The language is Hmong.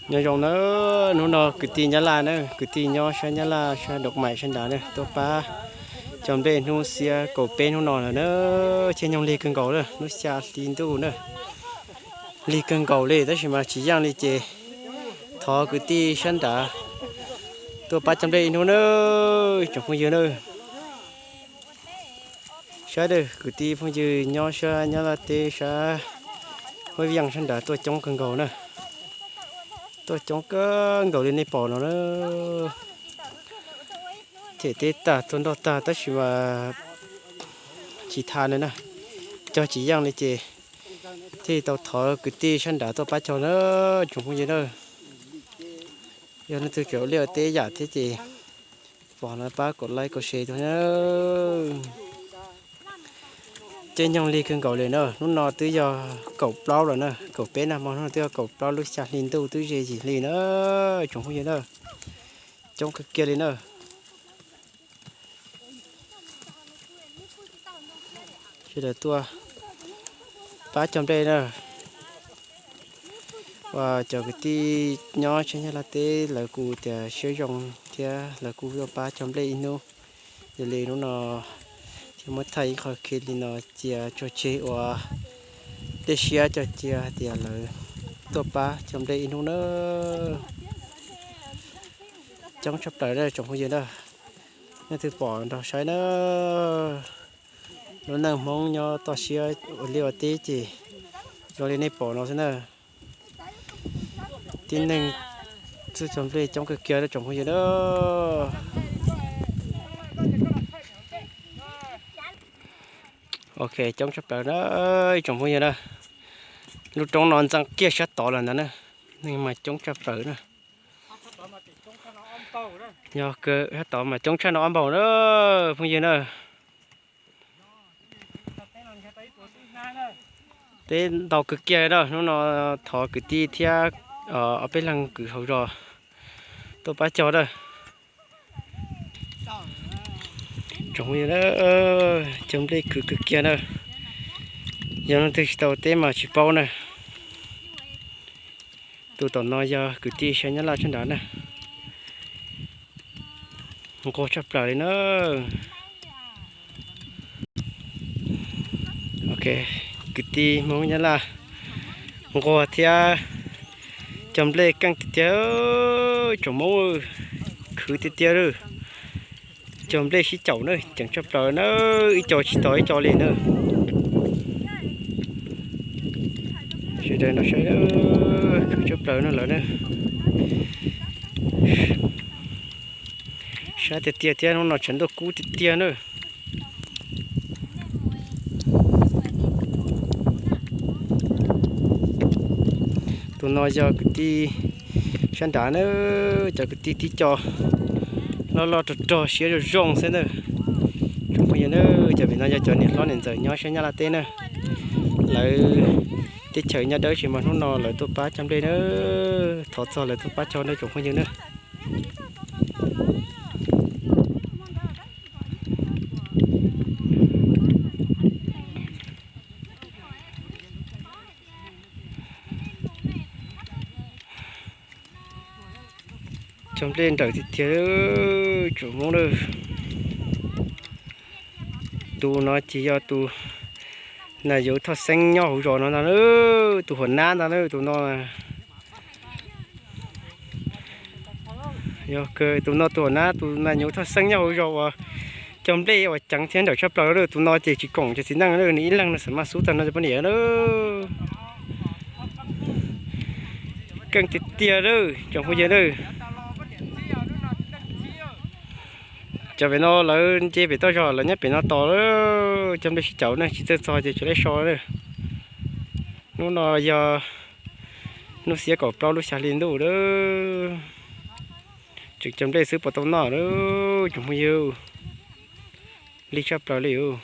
Nyob zoo na, hnub no kwv tij Nyab Laj na, kwv tij nyob sab Nyab Laj sab Doo Maim sab nrad na tuaj pab cog nplej hnub xiab kaum peb hnub no lawm na, caij nyoog lig kawg nkaus na, hnub xya hli ntuj na, lig kawg nkaus li tab sis mas tsis yeej li ces thov kwv tij sab nrad tuaj pab cog nplej ib hnub na, tsoom phooj ywg na. Saib dawm kwv tij phooj ywg nyob sab Nyab Laj teb sab Huab Viaj sab nrad tuaj coob kawg nkaus na, tuaj coob kawg nkaus li nej pom no na. Them teb tag tuaj nroj tag tab sis mas tsis tha na na, cog tsis yeej li ces thiaj tau thov kwv tij sab nrad tuaj pab cog na, tsoom phooj ywg na. Yog leej twg tseem ua liaj ua teb yam thiab ces pom no pab kom like kom share tuaj na. Caij nyoog lig kawg nkaus li na, hnub no twb yog kaum plaub lawm na, kaum peb nag hmo hnub no twb yog kaum plaub lub xya hli ntuj twb ze yim hli na, tsoom phooj ywg na, coob kawg kiag li na. Sawv daws tuaj pab cog nplej na. Uas cov kwv tij nyob sab Nyab Laj teb lawv kuj tias siab zoo thiab lawv kuj tuaj pab cog nplej ib hnub. Yog li hnub no thiaj muab thaij ib qho clip li no cia tso tseg ua tej siab cog cia tias lawv tuaj pab cog nplej ib hnub na. Coob tshaj plaws na tsoom phooj ywg na, nej twb pom nrog saib na. Lub neej Hmoob nyob toj siab ua liaj ua teb ces zoo li nej pom no xwb na. Tib neeg tuaj cog nplej coob kawg kiag na tsoom phooj ywg na. Ok, coob tshaj plaws na ib tsoom phooj ywg na. Lub roob no ntxeev kiag sab tod lawm ntag na, neeg mas coob tshaj plaws na. Yog kawg sab tod mas coob tshaj no ob npaug na phooj ywg na. Peb ntau kawg kiag na, hnub no thov kwv tij thiab ob peb leeg kwv hauv zos tuaj pab cog na. Tsoom phooj ywg na, cog nplej khwv kawg kiag na, yog leej twg tsis tau teb mas tsis paub na. Tus tom no yog kwv tij sab Nyab Laj sab nrad na, nquag tshaj plaws li na. Ok, kwv tij Hmoob Nyab Laj nquag thiab cog nplej keej tiag tiag, tsoom Hmoob khwv tiag tiag lawm. Cog nplej sib caum na, ceev tshaj plaws na, ib co tsis tos ib co li na. Sawv daws nrog saib, khwv tshaj plaws no lawm na. Sab tiag tiag thiab hnub no tshav ntuj kub tiag tiag na. Tus no yog kwv tij sab nrad na, cov kwv tij tib co loj loj rog rog siab zoo zoo xwb na. Tsoom phooj ywg na, cov pem no yog cov niam hlob niam ntxawm nyob sab Nyab Laj teb na. Lawv teb chaws nyob dawb tsis mas hnub no lawv tuaj pab cog nplej na. Thov txog lawv tuaj pab cog na tsoom phooj ywg na. Cog nplej nrawm tiag tiag tsoom Hmoob na. Tus no ces yog tus nas yuv thoj xeeb nyob hauv zos no ntag na, tus huam nab ntag na tus no. Yog kawg tus no tus huam nab tus nas yuv thoj xeeb nyob hauv zos uas cog nplej uas ceev thiab nrawm tshaj plaws lawm. Tus no ces tsis koom cov txiv neej lawm, nws ib leeg no xam maj xub tag no cov poj niam lawm. Keej tiag tiag lawm tsoom phooj ywg lawm. Cov pem no lawv nce pem toj zog lawv nyob pem no tos lawm, cog nplej sib caum na, tsis txawj txog ces tsuas lej so lawm. Hnub no yog hnub xiab kaum plaub lub xya hli ntuj lawm. Tseem cog nplej xwb puas tau noj lawm tsoom phooj ywg. Lig tshaj plaws li os.